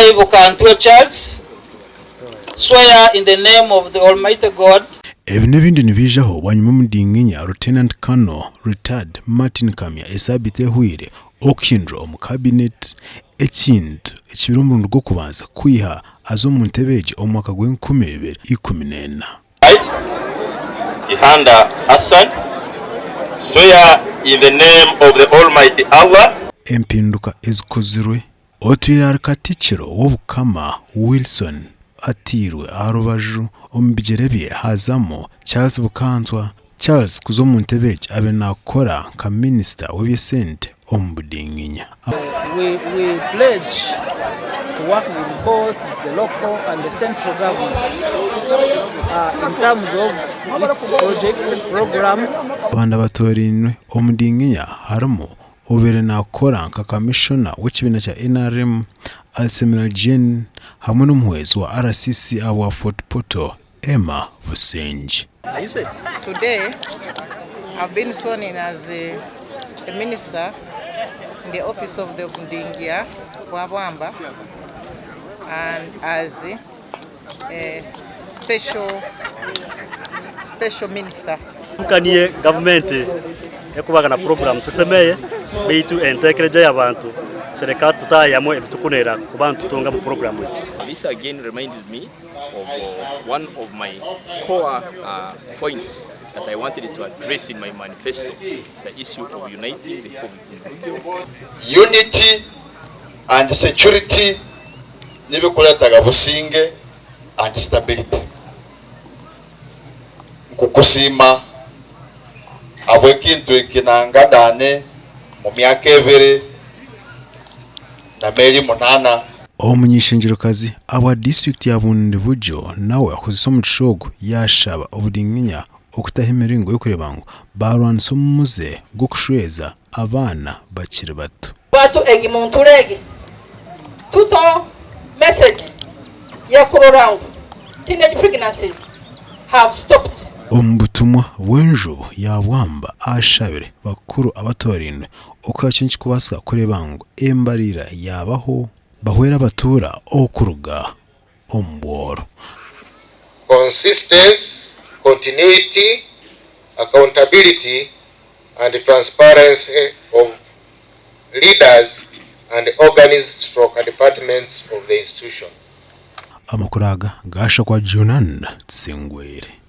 I, Bukantwe Charles, swear in the name of the Almighty God. Ebi n'ebindi nibiijaho bwanyima omudinginya Lieutenant Colonel, Retired, Martin Kamya esaabiiti ehweire okuhindura omu Cabinet ekintu ekibire omurundi gw'okubanza kwiha aza omu ntebe egi omu mwaka gw'enkumi ibiri 14. I, Kihanda Hassan, swear in the name of the Almighty Allah. Empinduka ezikozirwe Otwire ahari Katikiro w'Obukama Wilson atairwe aha rubaju omu bigyere bye haazamu Charles Bukantwa. Charles kuza omu ntebe egi abaire naakora nka minisita w'eby'esente omu budinginya. We we pledge to work with both the local and the central government uh, in terms of its projects, programs. Abandi abatoorainwe omu dinginya harimu Obaire naakora nka Kamishona w'ekibiina kya NRM, Alisemera Jane hamwe n'omuhwezi wa RCC ahabwa Fort Portal, Emma Busingye. Today, I've been sworn in as a, a minister in the office of the Mudingia Bwabwamba and as a special, special minister. Nkaniye gavumenti ekubaga na programs esemeye beitu entekereja y'abantu sereka tutayamu ebitukunera kuba nitutunga mu program ezi. This again reminds me of one of my core points that I wanted to address in my manifesto, the issue of uniting the people of Bundibugyo. Unity and security nibikureetaga businge and stability. Nkukusiima ahabw'ekintu eki nangadaane omu myaka ebiri na meeri munaana. Omuny'eishengyerokazi ahabwa disiturikiti ya Bundibugyo nawe akozesa omugisha ogu yaashaba oburinginya okutaho emiringo y'okureeba ngu baarwanisa omuze gw'okushweza abaana bakiri bato. Batu egi muntura egi tuto message yekurora ngu teenage pregnancies have stopped. Omu butumwa bw'enjubu ya Bwamba ashabire bakuru abatorainwe okukora kyona ekirikubaasika kureeba ngu embarira yaabaho bahwere abatuura okuruga omu bworo. Consistency, continuity, accountability and transparency of leaders and organs stroke departments of the institution. Amakuru aga gaashakwa Jonan Tusingwire.